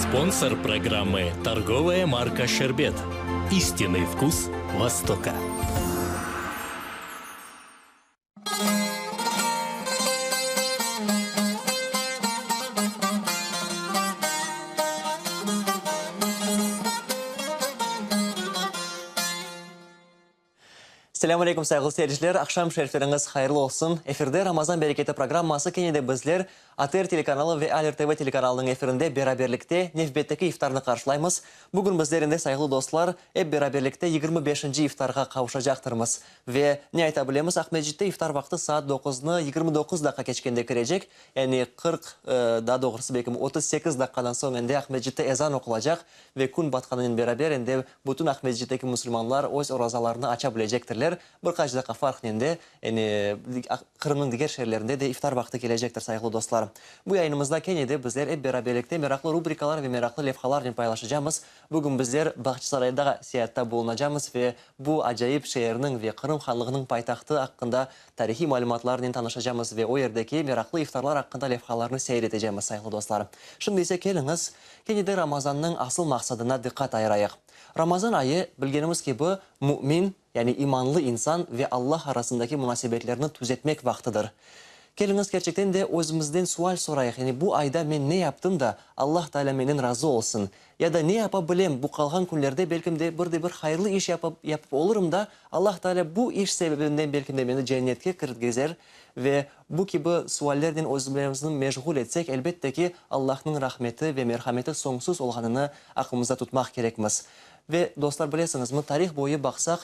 Sponsor programmı, torgovaya marka Şerbet. İstinный vkus Востока. Selâm aleyküm, sayğılı seyirciler! Aqşam şerifleriñiz hayırlı olsun! Efirde Ramazan bereketi programması kene de bizler ATR telekanalı ve Aler TV telekanalınıñ efirinde beraberlikte nevbetteki iftarnı qarşılaymız. Bugün bizler endi, sayğılı dostlar, ep beraberlikte 25-nci iftarğa qavuşacaqtırmız. Ve ne ayta bilemiz, Aqmescitte iftar vaqtı saat doquznı 29 daqqa keçkende kirecek, yani 40, daa doğrusı belkim 38 daqqadan soñ endi Aqmescitte ezan oqulacaq ve kün batqanınen beraber endi bütün Aqmescitteki musulmanlar öz orazalarını aça bilecektirler. Bir qaç daqqa farqnen de, yani Qırımnıñ diger şeerlerinde de iftar vaqtı kelecektir, sayğılı dostlar. Bu yayınımızda kene de bizler ep beraberlikte meraqlı rubrikalar ve meraqlı levhalarnen paylaşacamız. Bugün bizler Bağçasarayda seyatta bulunacamız ve bu acayip şeerniñ ve Qırım hanlığınıñ paytahtı aqqında tarihiy malümatlarnen tanışacamız ve o yerdeki meraqlı iftarlar aqqında levhalarnı seyir etecemiz, sayğılı dostlar. Şimdi ise keliñiz, kene de Ramazannıñ asıl maqsadına diqqat ayırayıq. Ramazan ayı, bilgenimiz kibi, mümin, yani imanlı insan ve Allah arasındaki munasebetlerni tüzetmek vaqtıdır. Keliñiz, kerçekten de özümizden sual sorayıq, yani bu ayda men ne yaptım da, Allah Taalâ menden razı olsun? Ya da ne yapa bilem, bu qalğan künlerde belkim de bir de bir hayırlı iş yapıp yapıp olurım da, Allah Taalâ bu iş sebebinden belkim de meni cennetke kirgezer? Ve bu kibi suallernen özümlerimizni meşğul etsek, elbette ki, Allahnıñ rahmeti ve merhameti soñsuz olğanını aqlımızda tutmaq kerekmiz. Ve, dostlar, bilesiñizmi, tarih boyu baqsaq,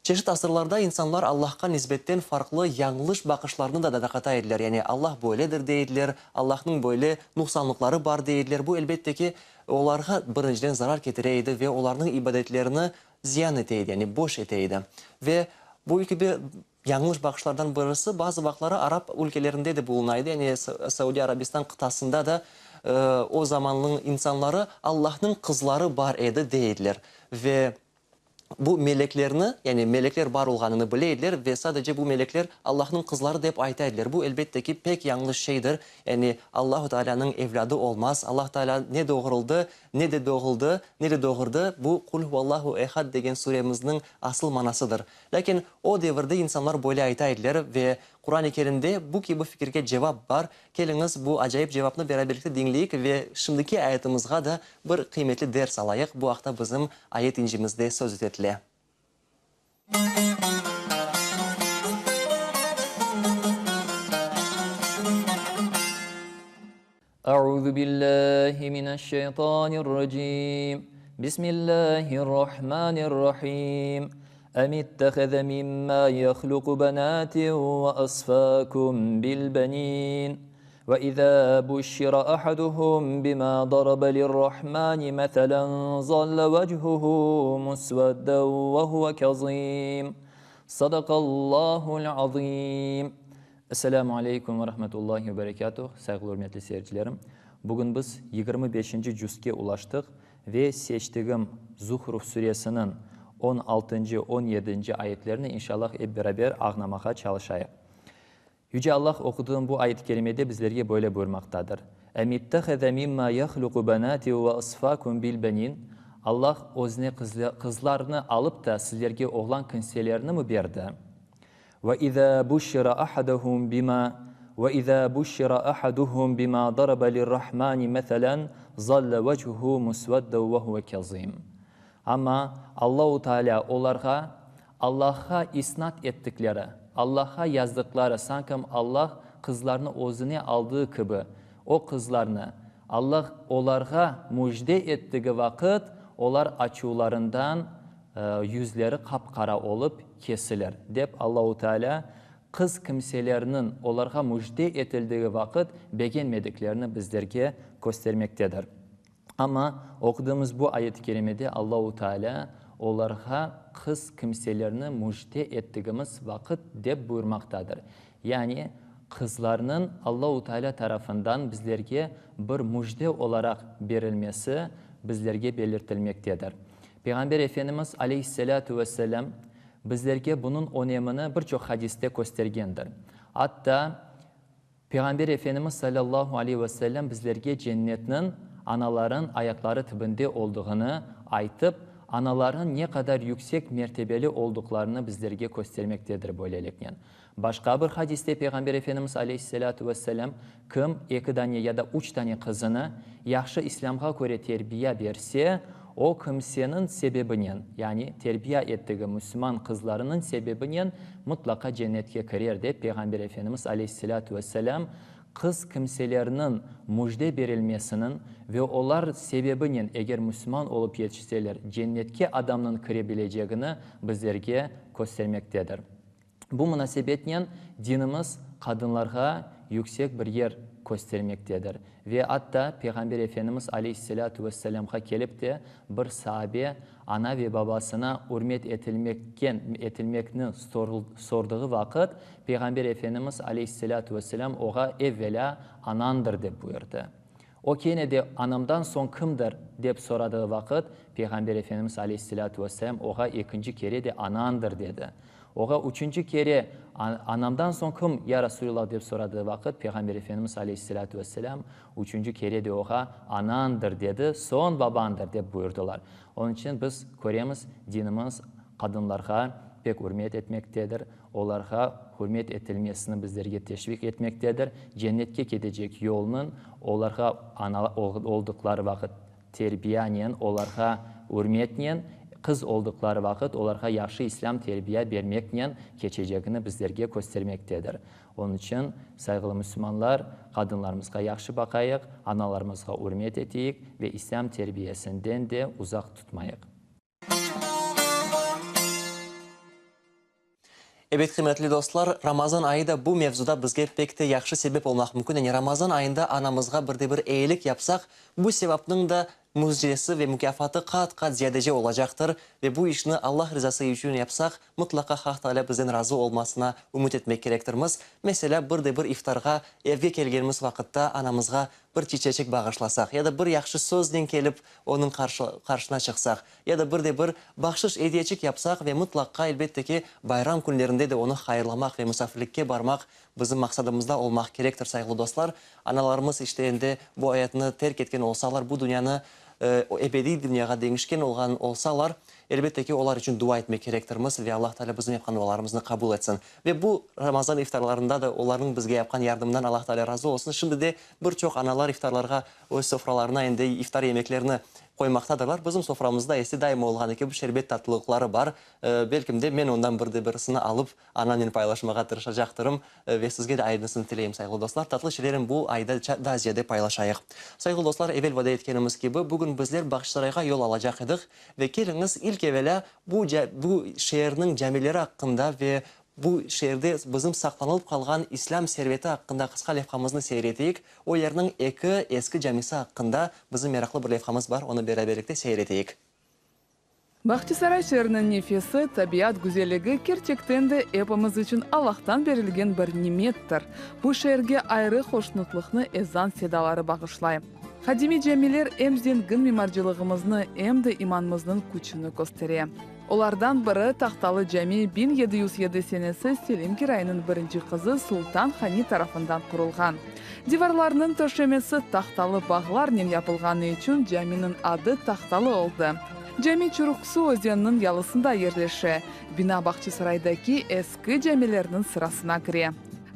çeşit asırlarda insanlar Allahqa nisbetten farqlı yañlış baqışlarnı da darqata ediler, yani Allah böyledir dey ediler, Allahnıñ böyle nuqsanlıqları bar dey ediler. Bu, elbette ki, olarğa, birinciden, zarar ketire edi ve olarnıñ ibadetlerini ziyan ete edi, yani boş ete edi. Ve bu kibi yañlış baqışlardan birisi bazı vaqıtları arap ülkelerinde de buluna edi, yani Saudiy Arabistan qıtasında da o zamannıñ insanları Allahnıñ qızları bar edi dey ediler ve bu meleklerni, yani melekler bar olğanını bile ediler ve sadece bu melekler Allahnıñ qızları dep ayta ediler. Bu, elbette ki, pek yañlış şeydir, yani Allahu Taalânıñ evlâdı olmaz, Allah Taalâ ne doğurıldı, ne de doğuldı, ne de doğurdı, bu Qul huvallahu ehad degen suremizniñ asıl manasıdır. Lâkin o devirde insanlar böyle ayta ediler ve Quran-ı Kerimde bu kibi fikirge cevap bar. Keliñiz, bu acayip cevapnı beraberlikte diñleyik ve şimdiki ayatımızğa da bir qıymetli ders alayıq. Bu aqta bizim ayet incimizde söz etile. Euzu billahi mineşşeytanirracim. Bismillahirrahmanirrahim. Em ittehaze mimma yahluku benatin ve asfakum bil benin. Ve iza buşşira ahaduhum bima darabe lirrahmani meselen zalle vechuhu musvedden ve huve kazim. Sadakallahul azim. Esselamu aleykum ve rahmetullahi ve berekatuh, sayğılı ürmetli seyircilerim. Bugün biz 25-nci cüzke ulaştıq ve seçtigim Zuhruf suresiniñ on altıncı, on yedinci ayetlerini inşallah ep beraber añlamağa çalışayıq. Yüce Allah oquduğım bu ayet-i kerimede bizlerge böyle buyurmaqtadır, Em itteheze mimma yahluqu benatin ve asfakum bil benin, Allah özüne qızlarnı alıp da sizlerge oğlan kimselerini mi berdi? Ve izâ buşşira ahaduhum bimâ Ve izâ buşşira ahaduhum bimâ darabe lirrahmâni meselen zalle vechuhu musvedden ve huve kezîm. Amma Allahu Tealâ olarğa Allahqa isnat ettikleri, Allahqa yazdıqları, sankim Allah qızlarnı özüne aldığı kibi, o qızlarnı Allah olarğa müjde ettigi vaqıt, olar açuvlarından yüzleri qap-qara olıp kesilir, dep Allahu Tealâ qız kimselerniñ olarğa müjde etildigi vaqıt begenmediklerini bizlerge köstermektedir. Amma oqudığımız bu ayet-i kerimede Allahu Tealâ olarğa qız kimselerni müjde ettigimiz vaqıt dep buyurmaqtadır. Yani qızlarnıñ Allahu Tealâ tarafından bizlerge bir müjde olaraq berilmesi bizlerge belirtilmektedir. Peyğamber Efendimiz aleyhisselâtu vesselâm bizlerge bunıñ önemini bir çoq hadiste köstergendir. Atta Peyğamber Efendimiz salâllahu aleyhi ve sellem bizlerge cennetniñ. anaların ayaqları tibinde olduğını aytıp, anaların ne qadar yüksek mertebeli olduqlarını bizlerge köstermektedir böyleliknen. Başqa bir hadiste Peyğamber Efendimiz aleyhisselâtu vesselâm, Kim eki dane ya da üç dane qızını yahşı İslâmğa köre terbiya berse, o kimseniñ sebebinen, yani terbiya ettigi müsüman qızlarınıñ sebebinen mıtlaqa cennetke kirer, dep Peyğamber Efendimiz aleyhisselâtu vesselâm qız kimselerniñ müjde berilmesiniñ ve olar sebebinen eger müsüman olıp yetişseler cennetke adamnıñ kirebilecegini bizlerge köstermektedir. Bu munasebetnen dinimiz qadınlarğa yüksek bir yer köstermektedir. Ve atta Peyğamber Efendimiz aleyhisselâtu vesselâmğa kelip de bir saabe ana ve babasına ürmet etilmekken etilmekni sordığı vaqıt, Peyğamber Efendimiz aleyhisselâtu vesselâm oğa evvelâ anandır dep buyurdı. O kene de, Anamdan soñ kimdir? dep soradığı vaqıt, Peyğamber Efendimiz aleyhisselâtu vesselâm oğa ekinci kere de Anandır dedi. Oğa üçünci kere, Anamdan soñ kim, ya Rasulullah? dep soradığı vaqıt, Peyğamber Efendimiz aleyhisselâtu vesselâm üçünci kere de oğa, Anandır dedi, soñ babandır dep buyurdılar. Onıñ içün biz köremiz, dinimiz qadınlarğa pek ürmet etmektedir. Olarğa hürmet etilmesini bizlerge teşviq etmektedir. Cennetke ketecek yolnıñ olarğa ana oldıqları vaqıt terbiyanen, olarğa ürmetnen, qız oldıqları vaqıt olarğa yahşı islâm terbiya bermeknen keçecegini bizlerge köstermektedir. Onıñ içün, sayğılı müslümanlar, qadınlarımızğa yahşı baqayıq, analarımızğa ürmet eteyik ve islâm terbiyesinden de uzaq tutmayıq. Ebet, qıymetli dostlar, Ramazan ayı da bu mevzuda bizge pek te yahşı sebep olmaq mümkün. Yani Ramazan ayında anamızğa bir de bir eyilik yapsaq, bu sevapnıñ da mücdesi ve mukâfatı qat-qat ziyadece olacaqtır. Ve bu işni Allah rizası içün yapsaq, mıtlaqa Haq Taalâ bizden razı olmasına ümüt etmek kerektirmiz. Meselâ, bir de bir iftarğa evge kelgenimiz vaqıtta anamızğa bir çiçeçik bağışlasaq ya da bir yahşı söznen kelip onıñ qarşına çıqsaq, ya da bir de bir bahşış, ediyeçik yapsaq ve mıtlaqqa, elbette ki, bayram künlerinde de onı hayırlamaq ve musafirlikke barmaq bizim maqsadımızda olmaq kerektir, sayğılı dostlar. Analarımız işte endi bu ayatnı terk etken olsalar, bu dünyanı ebediy dünyağa deñişken olğan olsalar, elbette ki, olar içün dua etmek kerektirmiz ve Allah Teala bizim yapqan dualarımıznı qabul etsin. Ve bu Ramazan iftarlarında da olarnıñ bizge yapqan yardımından Allah Teala razı olsun. Şimdi de bir çoq analar iftarlarğa öz sofralarına endi iftar yemeklerini qoymaqtadırlar. Bizim soframızda ise daima olğanı kibi şerbet tatlılıqları bar. Belkim de men ondan bir de birisini alıp anamnen paylaşmağa tırışacaqtırım. Ve sizge de aynısını tileyim, sayğılı dostlar. Tatlı şeylerni bu ayda daa ziyade paylaşayıq. Sayğılı dostlar, evel vade etkenimiz kibi, bugün bizler Bağçasarayğa yol alacaq edik. Ve keliñiz, ilk evelâ bu bu şeerniñ camileri aqqında ve bu şeerde bizim saqlanılıp qalğan islâm serveti aqqında qısqa levhamıznı seyir eteyik. O yerniñ eki eski camisi aqqında bizim meraqlı bir levhamız bar, onı beraberlikte seyir eteyik. Bağçasaray şeeriniñ nefesi, tabiat güzelligi kerçekten de epimiz içün Allahtan berilgen bir nimettir. Bu şeerge ayrı hoşnutlıqnı ezan sedaları bağışlay. Qadimiy camiler em zengin mimarcılığımıznı, em de imanımıznıñ küçüni köstere. Olardan biri, Tahtalı cami 1707 senesi Selim Giraynıñ birinci qızı Sultan Hani tarafından qurulğan. Divarlarnıñ töşemesi tahtalı bağlarnen yapılğanı içün caminiñ adı Tahtalı oldı. Cami Çuruqsu özeniniñ yalısında yerleşe. Bina Bağçasaraydaki eski camilerniñ sırasına kire.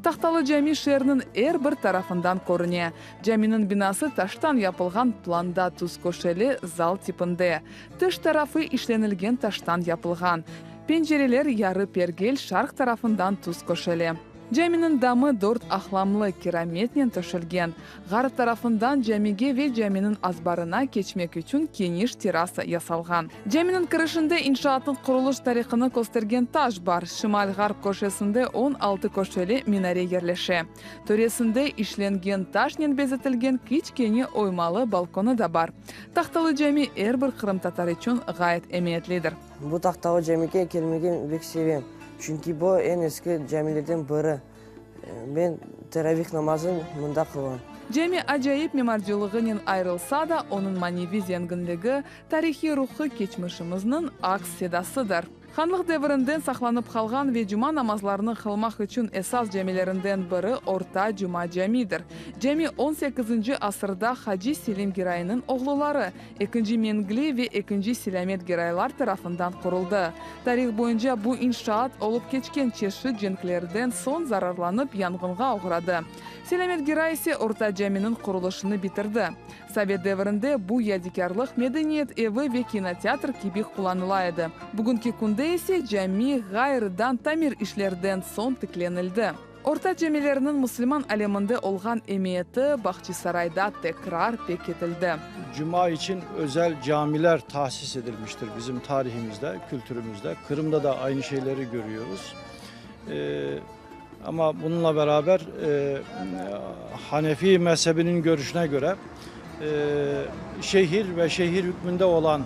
Tahtalı cami şeerniñ er bir tarafından körüne. Caminiñ binası taştan yapılğan planda tüzköşeli zal tipinde. Tış tarafı işlenilgen taştan yapılğan. Pencereler yarı pergel şarq tarafından tüzköşeli. Caminiñ damı dört aqlamlı kirametnen töşelgen. Ğarp tarafından camige ve caminiñ azbarına keçmek içün keniş terrasa yasalğan. Caminiñ kirişinde inşaatnıñ qurulış tarihını köstergen taş bar. Şimal-ğarp köşesinde 16 köşeli minare yerleşe. Töresinde işlengen taşnen bezetilgen kiçkene oymalı balkonı da bar. Tahtalı cami er bir qırımtatar içün ğayet emiyetlidir. Bu Tahtalı camige kelmege bek sevem, çünki bu eñ eski camilerden biri. Men teravih namazın mında qılam. Cami acayip mimarcılığınen ayrılsa da, onıñ maneviy zenginligi, tarihiy ruhı keçmişimizniñ aks sedasıdır. Hanlıq devirinden saqlanıp qalğan ve cuma namazlarını qılmaq içün esas camilerinden biri Orta Cuma Camidir. Cami on sekizinci asırda Haci Selim Giraynıñ oğluları, Ekinci Mengli ve Ekinci Selâmet Giraylar tarafından quruldı. Tarih boyunca bu inşaat olıp keçken çeşit cenklerden soñ zararlanıp yanğınğa oğradı. Selâmet Giray ise Orta Caminiñ qurulışını bitirdi. Sovet devirinde bu yadikârlıq medeniyet evi ve kinoteatr kibi qullanıla edi. Bugünki künde ise cami ğayrıdan tamir işlerden soñ tiklenildi. Orta camilerniñ musulman aleminde olğan emiyeti Bahçisarayda tekrar pekitildi. Cuma içün özel camiler tahsis edilmiştir bizim tarihimizde, kültürümüzde. Kırımda da aynı şeyleri görüyoruz. Amma bununla beraber Hanefi mezhebiniñ görüşüne köre, şehir ve şehir hükmünde olan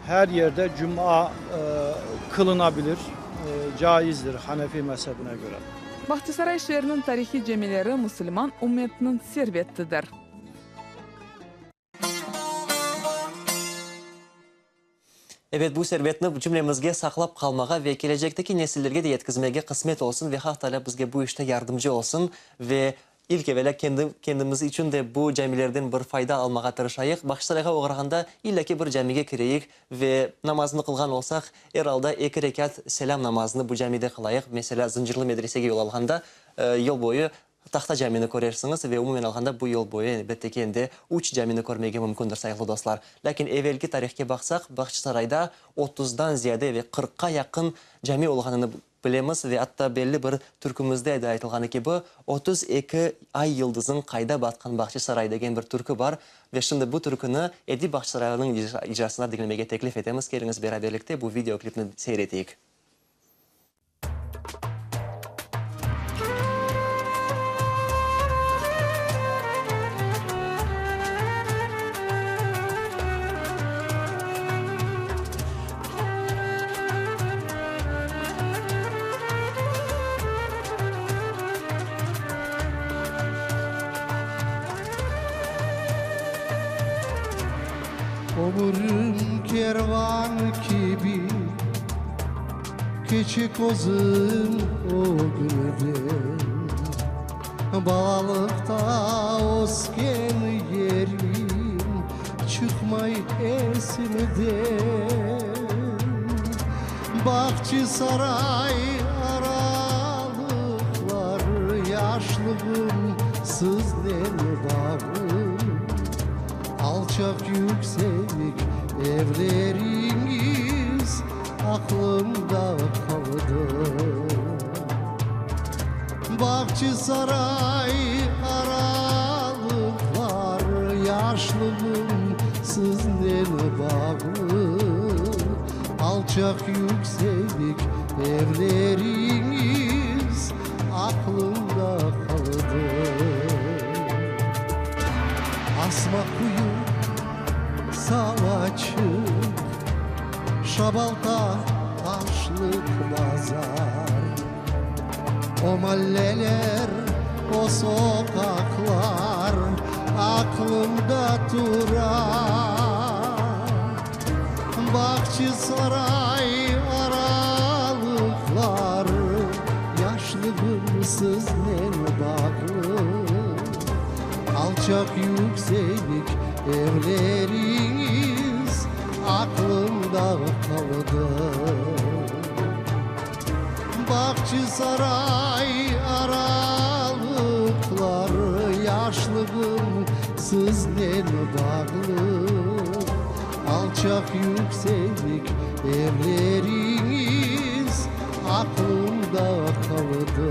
her yerde cuma qılınabilir, caizdir Hanefi mezhebine köre. Bağçasaray şeeriniñ tarihiy camileri musulman ümmetiniñ servetidir. Ebet, bu servetni cümlemizge saqlap qalmağa ve kelecekteki nesillerge de yetkizmege qısmet olsun ve Haq Taalâ bizge bu işte yardımcı olsun ve ilk evelâ kendi kendimiz içün de bu camilerden bir fayda almağa tırışayıq. Bağçasarayğa oğrağanda illâ ki bir camige kireyik ve namazını qılğan olsaq, er alda eki rekât selâm namazını bu camide qılayıq. Meselâ, Zıncırlı medresege yol alğanda yol boyu Tahta camini körersiñiz ve umumen alğanda bu yol boyu, elbette ki, endi üç camini körmege mümkündir, sayğılı dostlar. Lâkin evelki tarihke baqsaq, Bağçasarayda otuzdan ziyade ve qırqqa yaqın cami olğanını bilemiz ve atta belli bir türkümizde de aytılğanı kibi, 32 ay yıldızıñ qayda batqan Bağçasaray degen bir türkü bar ve şimdi bu türküni Edip Bağçasaraylınıñ icrasında diñlemege teklif etemiz. Keliñiz beraberlikte bu videoklipni seyir eteyik. Ömürim kervan kibi Keçe közüm ögünden, Balalıqta ösken yerim Çıqmay esimden. Bağçasaray aralıqları, Yaşlığım siznen bağlı. Alçaq yüksek evleriñiz aqlımda qaldı. Bağçasaray aralıqları, yaşlığım siznen bağlı. Alçaq yüksek evleriñiz aqlımda qaldı. Asma quyu, Salaçıq, Şabalta, Aşlıq bazar. O malleler, o soqaqlar aqlımda tura. Bağçasaray aralıqları, Yaşlığım siznen bağlı. Alçaq yüksek evleriñiz aqlımda qaldı. Bağçasaray aralıqları, Yaşlığım siznen bağlı. Alçaq yüksek evleriñiz aqlımda qaldı.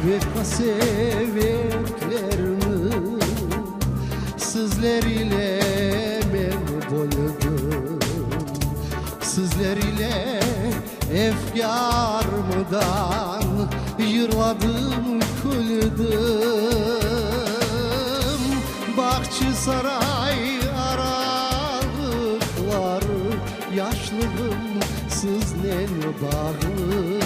Ve qasevetlerni sizler ile men böldim. Sizler ile efkârımdan yırladım, küldim. Bağçasaray aralıqları yaşlığım siznen bağlı.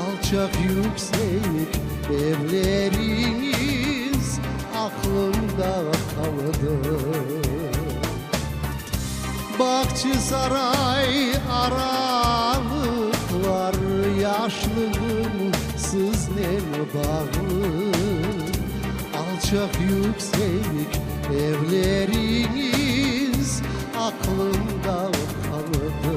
Alçaq yüksek evleriñiz aqlımda qaldı. Bağçasaray aralıqları yaşlığım siznen bağlı. Alçaq yüksek evleriñiz aqlımda qaldı.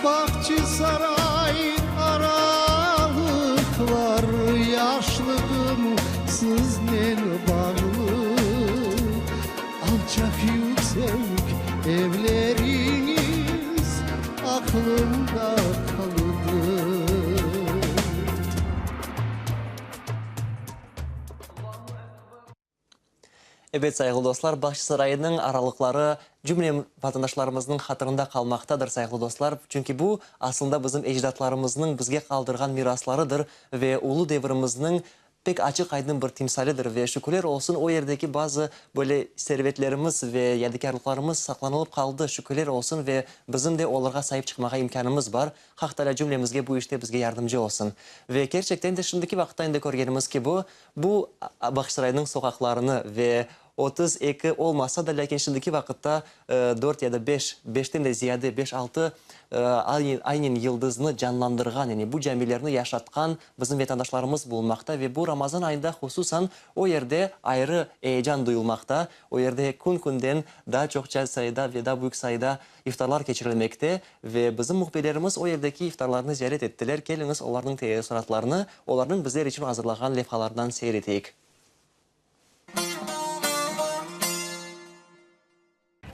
Bağçasaray aralıqları yaşlığım siznen bağlı. Alçaq yüksek evleriñiz aqlımda qaldı. Ebet, sayğılı dostlar, Bağçasaraynıñ aralıqları cümle vatandaşlarımıznıñ hatırında qalmaqtadır, sayğılı dostlar. Çünki bu, aslında, bizim ecdatlarımıznıñ bizge qaldırğan miraslarıdır ve ulu devrimizniñ pek açıq-aydın bir timsalidir. Ve şükürler olsun, o yerdeki bazı böyle servetlerimiz ve yadikârlıqlarımız saqlanılıp qaldı, şükürler olsun, ve bizim de olarğa saip çıqmağa imkânımız bar. Haq Taalâ cümlemizge bu işte bizge yardımcı olsun. Ve kerçekten de şimdiki vaqıtta endi körgenimiz kibi, bu Bağçasaraynıñ soqaqlarını ve 32 olmasa da, lâkin şimdiki vaqıtta dört ya da beş, beşten de ziyade, beş-altı aynen yıldıznı canlandırğan, yani bu camilerni yaşatqan bizim vetandaşlarımız bulunmaqta ve bu Ramazan ayında hususan o yerde ayrı eyecan duyulmaqta, o yerde kün-künden daa çoqça sayıda ve daa büyük sayıda iftarlar keçirilmekte ve bizim mühbirlerimiz o yerdeki iftarlarnı ziyaret ettiler. Keliñiz, olarnıñ teessuratlarını olarnıñ bizler içün azırlağan levhalarından seyir eteyik.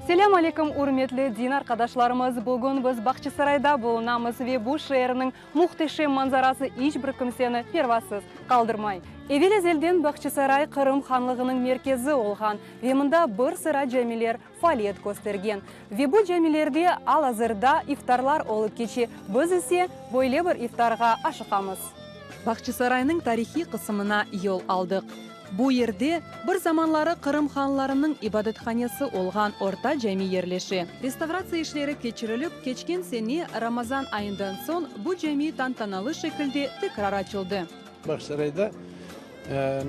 Selâm aleyküm, ürmetli din arqadaşlarımız! Bugün biz Bağçasarayda bulunamız ve bu şeerniñ muhteşem manzarası iç bir kimseni pervasız qaldırmay. Evel-ezelden Bağçasaray Qırım hanlığınıñ merkezi olğan ve mında bir sıra camiler faaliyet köstergen. Ve bu camilerde al-azırda iftarlar olıp keçe, biz ise böyle bir iftarğa aşıqamız. Bağçasaraynıñ tarihiy qısımına yol aldıq. Bu yerde bir zamanları Qırım hanlarınıñ ibadethanesi olğan Orta cami yerleşe. Restavratsiya işleri keçirilip, keçken sene Ramazan ayından soñ bu cami tantanalı şekilde tekrar açıldı. Bağçasarayda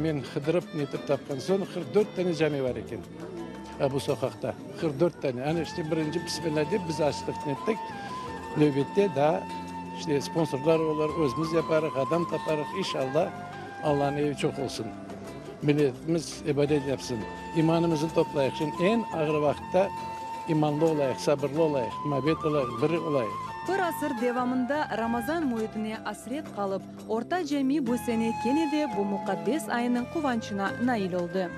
Men qıdırıp netip tapqan soñ, 44 tane cami bar eken bu soqaqta, 44 tane. Ana işte birinci bismilla dep biz açtıq nettik. Nevbette daa işte sponsorlar olur, özümiz yaparıq, adam taparıq. İnşallah, Allanıñ evi çoq olsun. Milletimiz ibadet yapsın. İmanımıznı toplayıq. Şimdi eñ ağır vaqıtta imanlı olayıq, sabırlı olayıq, muabbet olayıq, bir olayıq. Bir asır devamında Ramazan müitine asret qalıp, Orta Cami bu sene kene de bu muqaddes aynıñ quvançına nail oldı.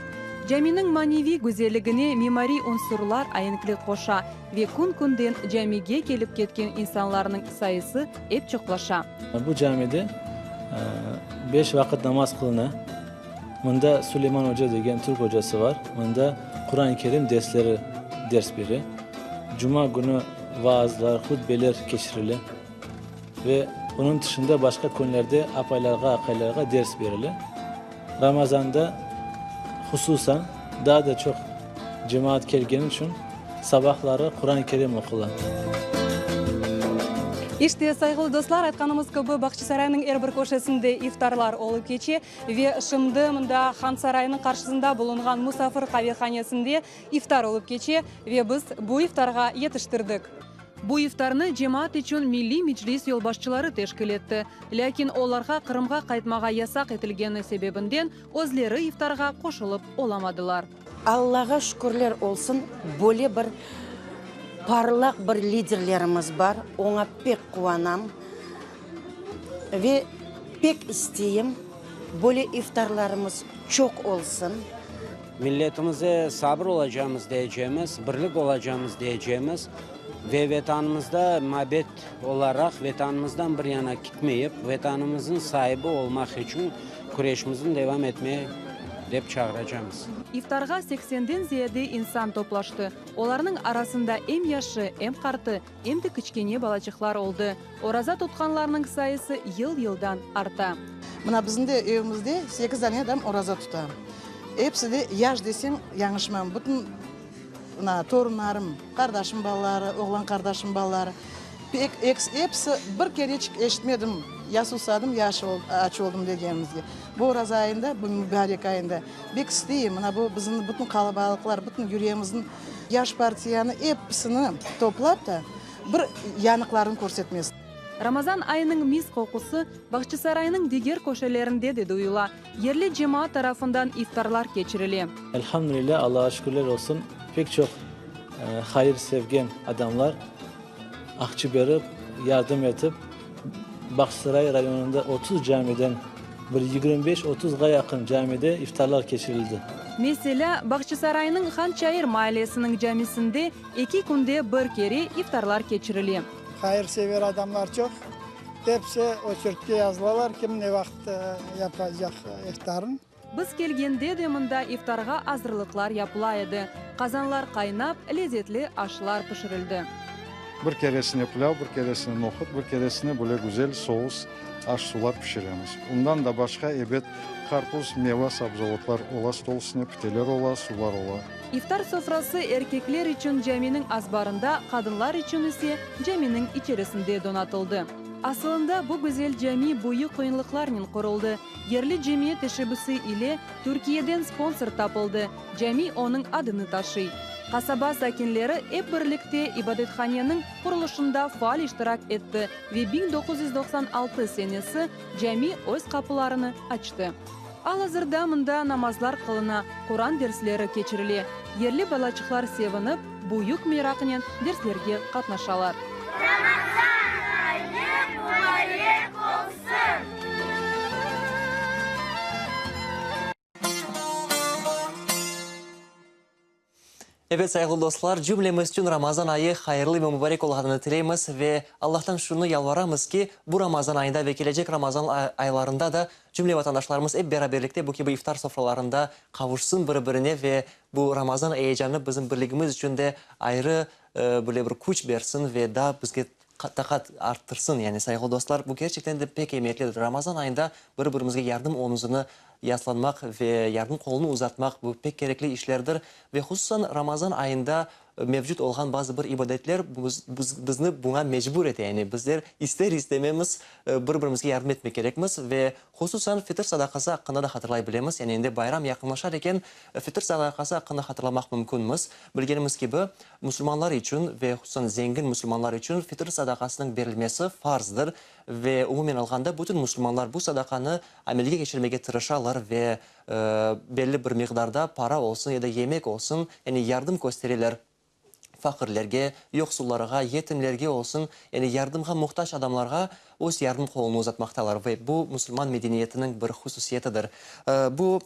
Caminiñ maneviy güzelligine mimariy unsurlar aenklik qoşa ve kün-künden camige kelip ketken insanlarnıñ sayısı ep çoqlaşa. Bu camide beş vaqıt namaz qılına. Mında Suleyman oca degen türk ocası bar. Mında Quran-ı Kerim dersleri ders bere. Cuma künü vaazlar, hutbeler keçirile. Ve bunıñ tışında başqa künlerde apaylarğa, aqaylarğa ders berile. Ramazanda hususan daa da çoq cemaat kelgeni içün sabahları Quran-ı Kerim oqula. İşte, sayğılı dostlar, aytqanımız kibi, Bağçasaraynıñ er bir köşesinde iftarlar olıp keçe ve şimdi mında Han sarayınıñ qarşısında bulunğan Musafir qavehanesinde iftar olıp keçe ve biz bu iftarğa yetiştirdik. Bu iftarnı cemaat içün Milliy Meclis yolbaşçıları teşkil etti. Lâkin olarğa Qırımğa qaytmağa yasaq etilgeni sebebinden özleri iftarğa qoşulıp olamadılar. Allağa şükürler olsun, böyle bir parlaq bir liderlerimiz bar, oña pek quvanam ve pek isteyim, böyle iftarlarımız çoq olsun. Milletimize sabır olacağımız deycemiz, birlik olacağımız deycemiz ve Vetanımızda mabet olaraq Vetanımızdan bir yana kitmeyip, Vetanımıznıñ saibi olmaq içün küreşimizni devam etmeye dep çağıracamız. İftarğa seksenden ziyade insan toplaştı. Olarnıñ arasında em yaşı, em qartı, em de kiçkene balaçıqlar oldı. Oraza tutqanlarnıñ sayısı yıl-yıldan arta. Mına bizim de evimizde sekiz dane adam oraza tuta. Episi de yaş desem yañlışmam. Bütün mına torunlarım, qardaşım balaları, oğlan qardaşım balaları, pek episi bir kereçik eşitmedim, ya susadım, ya aç oldım degenimizge. Bu oraza ayında, bu mübarek ayında bek isteyim, mına bu bizim bütün qalabalıqlar, bütün yüreğimizniñ yaş partiyanı episini toplap da bir yanıqlarını körsetmesi. Ramazan ayınıñ mis qoqusı Bağçasaraynıñ diger köşelerinde de duyula. Yerli cemaat tarafından iftarlar keçirile. Elhamdülillah, Allağa şükürler olsun, pek çoq hayır sevgen adamlar aqçı berip, yardım etip, Bağçasaray rayonında 30 camiden bir 25 otuzğa yaqın camide iftarlar keçirildi. Meselâ, Bağçasaraynıñ Han Çayır maallesiniñ camisinde eki künde bir kere iftarlar keçirile. Hayırsever adamlar çoq. Episi oçertke yazılalar, kim ne vaqıt yapacaq iftarın. Biz kelgende de mında iftarğa azırlıqlar yapıla edi. Qazanlar qaynap, lezetli aşlar pişirildi. Bir keresine plâv, bir keresine nohut, bir keresine böyle güzel soус aş-sular pişiremiz. Ondan da başqa, ebet, qarpuz, meva, sabzavotlar ola, stol üstüne piteler ola, suvlar ola. İftar sofrası erkekler içün caminiñ azbarında, qadınlar içün ise caminiñ içerisinde donatıldı. Asılında bu güzel cami büyük qıyınlıqlarnen quruldı. Yerli cemiyet teşebbüsi ile Türkiyeden sponsor tapıldı, cami onıñ adını taşıy. Qasaba sakinleri ep birlikte ibadethaneniñ qurulışında faal iştirak etti ve 1996 senesi cami öz qapılarını açtı. Al-azırda mında namazlar qılına, Quran dersleri keçirile. Yerli balaçıqlar sevinip, büyük meraqnen derslerge qatnaşalar. Ramazan ayı mubarek olsun! Ebet, sayğılı dostlar, cümlemiz içün Ramazan ayı hayırlı ve mübarek olğanını tileymiz ve Allahtan şunı yalvaramız ki, bu Ramazan ayında ve kelecek Ramazan aylarında da cümle vatandaşlarımız ep beraberlikte bu kibi iftar sofralarında qavuşsın biri-birine ve bu Ramazan eyecanı bizim birligimiz içün de ayrı böyle bir küç bersin ve daa bizge taqat arttırsın. Yani, sayğılı dostlar, bu kerçekten de pek emiyetlidir. Ramazan ayında biri-birimizge yardım omuzını yaslanmaq ve yardım qolunı uzatmaq, bu pek kerekli işlerdir. Ve hususan Ramazan ayında mevcut olğan bazı bir ibadetler bizni buña mecbur ete. Yani bizler ister-istememiz bir-birimizge yardım etmek kerekmiz. Ve hususan fitr sadaqası aqqında da hatırlay bilemiz. Yani endi bayram yaqınlaşar eken, fitr sadaqası aqqında hatırlamaq mümkünmiz. Bilgenimiz kibi, musulmanlar içün ve hususan zengin musulmanlar içün fitr sadaqasınıñ berilmesi farzdır. Ve umumen alğanda bütün musulmanlar bu sadaqanı amelge keçirmege tırışalar ve belli bir miqdarda para olsun ya da yemek olsun, yani yardım köstereler faqirlerge, yoqsullarğa, yetimlerge olsun, yani yardımğa muhtac adamlarğa öz yardım qolunı uzatmaqtalar ve bu musulman medeniyetiniñ bir hususiyetidir. Bu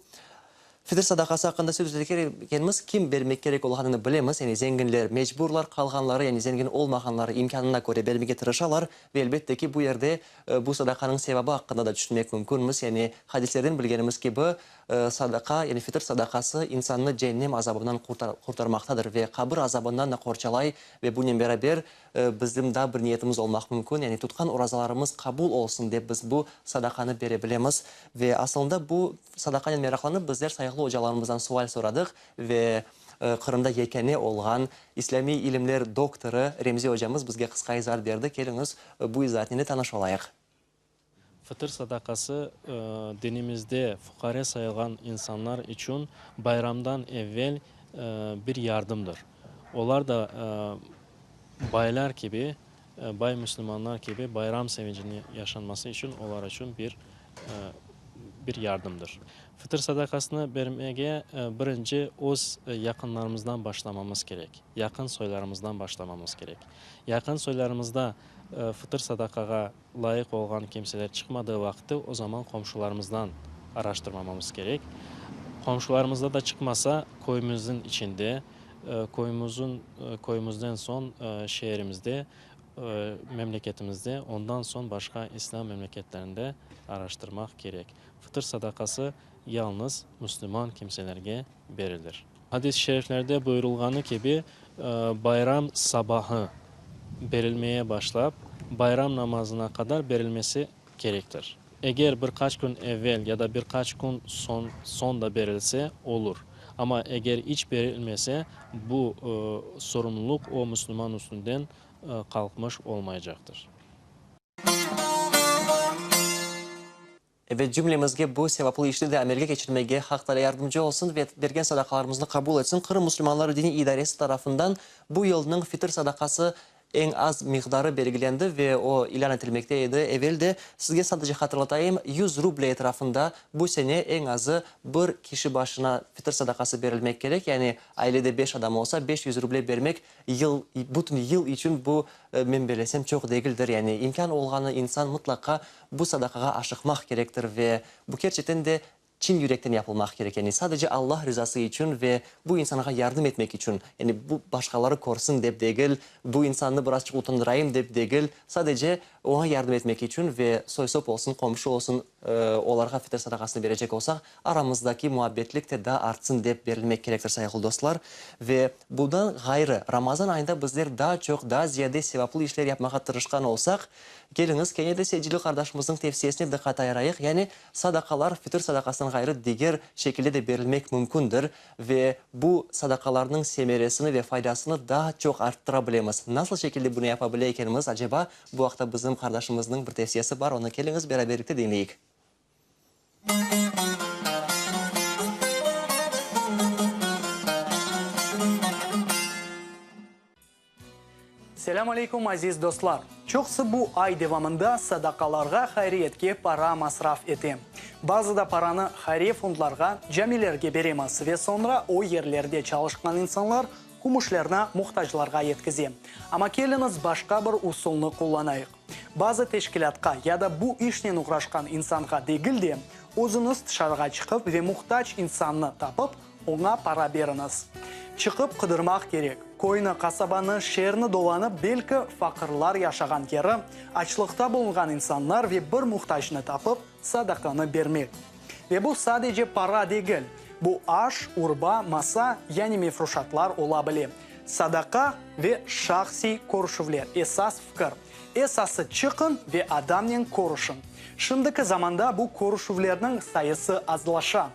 Fitr sadaqası aqqında söz eter ekenmiz, kim bermek kerek olğanını bilemiz, yani zenginler mecburlar, qalğanları, yani zengin olmağanları imkânına köre bermege tırışalar ve elbette ki, bu yerde bu sadaqanıñ sevabı aqqında da tüşünmek mümkünmiz, yani hadislerden bilgenimiz kibi, sadaqa, yani fitr sadaqası insannı cennem azabından qurtarmaqtadır ve qabir azabından da qorçalay ve bunen beraber Bizim daa bir niyetimiz olmaq mümkün, yani tutqan orazalarımız qabul olsun dep biz bu sadaqanı bere bilemiz. Ve asılında bu sadaqanen meraqlanıp bizler sayğılı ocalarımızdan sual soradıq ve. Qırımda yekâne olğan islâmiy ilimler doktorı Remzi ocamız bizge qısqa izaat berdi. Keliñiz, bu izaatnen de tanış olayıq. Fıtır sadaqası dinimizde fuqare sayılğan insanlar içün bayramdan evel bir yardımdır. Olar da baylar kibi, bay müslümanlar kibi bayram sevincini yaşanması içün olar içün bir bir yardımdır. Fıtır sadaqasını bermege birinci öz yaqınlarımızdan başlamamız kerek, yaqın soylarımızdan başlamamız kerek. Yaqın soylarımızda fıtır sadaqağa Layıq olğan kimseler çıqmadığı vaqıtte, o zaman qomşularımızdan araştırmamamız kerek. Qomşularımızda da çıqmasa, köyümizniñ içinde, köyümizin, köyümizden soñ şeerimizde, memleketimizde, ondan soñ başqa islâm memleketlerinde araştırmaq kerek. Fıtır sadaqası yalnız müslüman kimselerge berilir. Hadis-i şeriflerde buyurılğanı kibi, bayram sabahı berilmeye başlap, bayram namazına qadar berilmesi kerektir. Eger bir qaç kün evvel ya da bir qaç kün soñ soñ da berilse, olur. Amma eger iç berilmese, bu sorumluluq o müslüman üstünden qalqmış olmaycaqtır. Ebet, cümlemizge bu sevaplı işni de amelge keçirmege Haq Taalâ yardımcı olsun ve bergen sadaqalarımıznı qabul etsin. Qırım musulmanları diniy idaresi tarafından bu yılnıñ fitir sadaqası eñ az miqdarı belgilendi ve o ilân etilmekte edi. Evel de, sizge sadece hatırlatayım, yüz ruble etrafında bu sene eñ azı bir kişi başına fitir sadaqası berilmek kerek, yani ailede beş adam olsa, 500 ruble bermek Yıl, bütün yıl içün bu, men bellesem, çoq degildir. Yani imkân olğanı insan mıtlaqa bu sadaqağa aşıqmaq kerektir ve bu kerçekten de çin yürekten yapılmaq kerek. Yani sadece Allah rizası içün ve bu insanğa yardım etmek içün. Yani bu başqaları körsin dep degil, bu insannı birazçıq utandırayım dep degil, sadece oña yardım etmek içün ve soy-sop olsun, qomşu olsun, olarğa fitir sadaqasını berecek olsaq, aramızdaki muabbetlik te daa artsın dep berilmek kerektir, sayğılı dostlar. Ve bundan ğayrı, Ramazan ayında bizler daa çoq, daa ziyade sevaplı işler yapmağa tırışqan olsaq, keliñiz, kene de Secili qardaşımıznıñ tevsiyesine diqqat ayırayıq, yani sadaqalar fitir sadaqasından ğayrı diger şekilde de berilmek mümkündir ve bu sadaqalarnıñ semeresini ve faydasını daa çoq arttıra bilemiz. Nasıl şekilde bunı yapa bile ekenimiz, aceba, Bu aqta bizim qardaşımıznıñ bir tevsiyesi bar, onı keliñiz beraberlikte diñleyik. Selâm aleykum, aziz dostlar! Çoqsı bu ay devamında sadaqalarğa, hayriyetke para masraf ete. Bazıda paranı hayriye fondlarğa, camilerge beremiz ve soñra o yerlerde çalışqan insanlar Kümüşlerni muhtaclarğa yetkize. Amma keliñiz başqa bir usulnı qullanayıq. Bazı teşkilâtqa ya da bu işnen oğraşqan insanğa degil de, özüñiz tışarığa çıqıp ve muhtac insannı tapıp, oña para beriñiz. Çıqıp qıdırmaq kerek. Köyni, qasabanı, şeerni dolanıp, belki, faqırlar yaşağan yeri, açlıqta bulunğan insanlar ve bir muhtacnı tapıp, sadaqanı bermek. Ve bu sadece para degil, bu aş, urba, masa, yani mefruşatlar ola bile. Sadaqa ve şahsiy körüşüvler, esas fikir. Esası çıqın ve adamnen körüşiñ. Şimdiki zamanda bu körüşüvlerniñ sayısı azlaşa.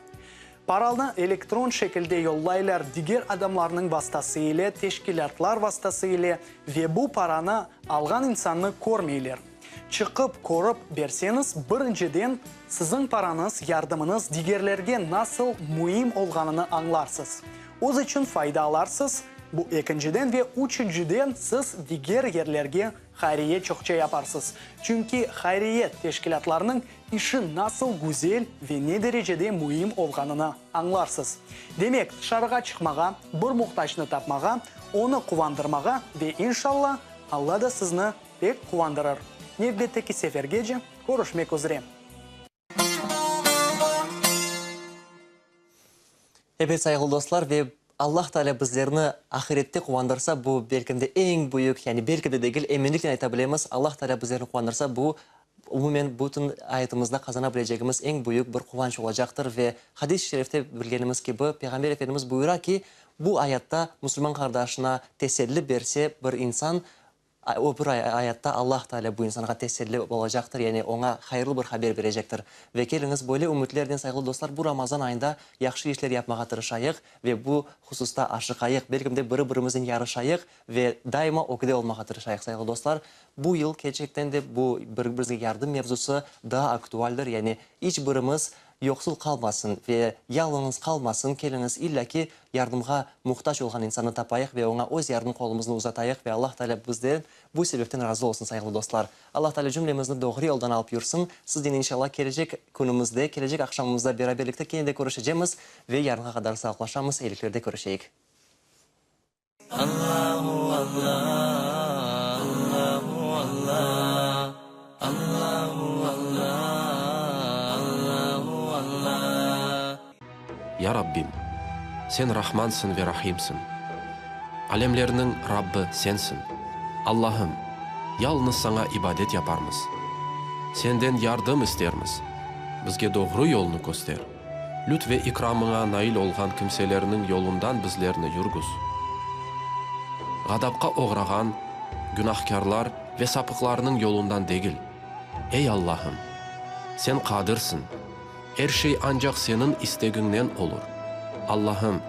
Paralnı elektron şekilde yollaylar diger adamlarnıñ vastası ile, teşkilâtlar vastası ile ve bu paranı alğan insannı körmeyler. Çıqıp, körip berseñiz, birinciden, siziñ parañız, yardımıñız digerlerge nasıl müim olğanını añlarsız. Öz içün fayda alarsız, bu ekinciden ve üçünciden, siz diger yerlerge hayriye çoqça yaparsız. Çünki hayriye teşkilâtlarınıñ işi nasıl güzel ve ne derecede müim olğanını añlarsız. Demek, tışarığa çıqmağa, bir muhtacnı tapmağa, onı quvandırmağa ve inşalla, Alla da sizni Pek quvandırır. Nevbetteki sefergece körüşmek üzre. Ebet, sayğılı dostlar, ve Allah Teala bizlerni ahirette quvandırsa, bu, belkim de, eñ büyük, yani belki de degil, eminliknen ayta bilemiz, Allah Teala bizlerni quvandırsa, bu, umumen, bütün ayatımızda qazana bilecegimiz eñ büyük bir quvanç olacaqtır. Ve hadis-i şerifte bilgenimiz kibi, Peyğamber Efendimiz buyura ki, bu ayatta musulman qardaşına teselli berse bir insan, O bir ayatta Allah Teala bu insanğa teselli olacaqtır, yani oña hayırlı bir haber berecektir. Ve keliñiz, böyle ümütlernen, sayğılı dostlar, bu Ramazan ayında yahşı işler yapmağa tırışayıq ve bu hususta aşıqayıq, belkim de biri-birimiznen yarışayıq ve daima ögde olmağa tırışayıq, sayğılı dostlar. Bu yıl kerçekten de bu bir-birimizge yardım mevzusı daa aktualdir, yani iç birimiz yoqsul qalmasın ve yalıñız qalmasın, keliñiz, illâ ki, yardımğa muhtac olğan insannı tapayıq ve oña öz yardım qolumıznı uzatayıq ve Allah Teala bizden bu sebepten razı olsun, sayğılı dostlar. Allah Teala cümlemizni doğru yoldan alıp yürsin. Siznen inşallah kelecek künümizde, kelecek aqşamımızda beraberlikte kene de körüşecemiz ve yarınğa qadar sağlıqlaşamız, eyliklerde körüşeyik. Ya Rabbim, Sen Rahmansıñ ve Rahimsiñ, alemlerniñ Rabbi Sensiñ. Allahım, yalıñız Saña ibadet yaparmız, Senden yardım istermiz, bizge doğru yolnı köster. Lütf ve ikramıña nail olğan kimselerniñ yolundan bizlerni yürgüz. Ğadapqa oğrağan günahkârlar ve sapıqlarnıñ yolundan degil. Ey Allahım! Sen Qadirsiñ, er şey ancaq Seniñ istegiñnen olur. Allahım!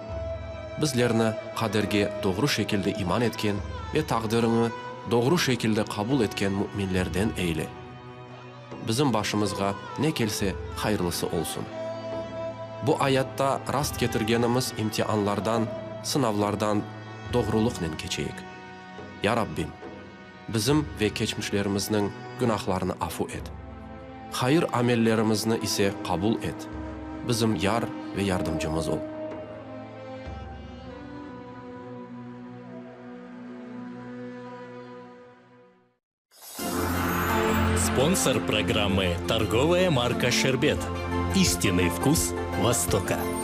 Bizlerni qaderge doğru şekilde iman etken ve taqdiriñi doğru şekilde qabul etken müminlerden eyle. Bizim başımızğa ne kelse, hayırlısı olsun. Bu ayatta rast ketirgenimiz imtianlardan, sınavlardan doğrulıqnen keçeyik. Ya Rabbim, bizim ve keçmişlerimizniñ günahlarını afu et. Hayır amellerimizni ise qabul et. Bizim yar ve yardımcımız ol. Sponsor programmı, torgovaya marka Şerbet. Истинный вкус Востока.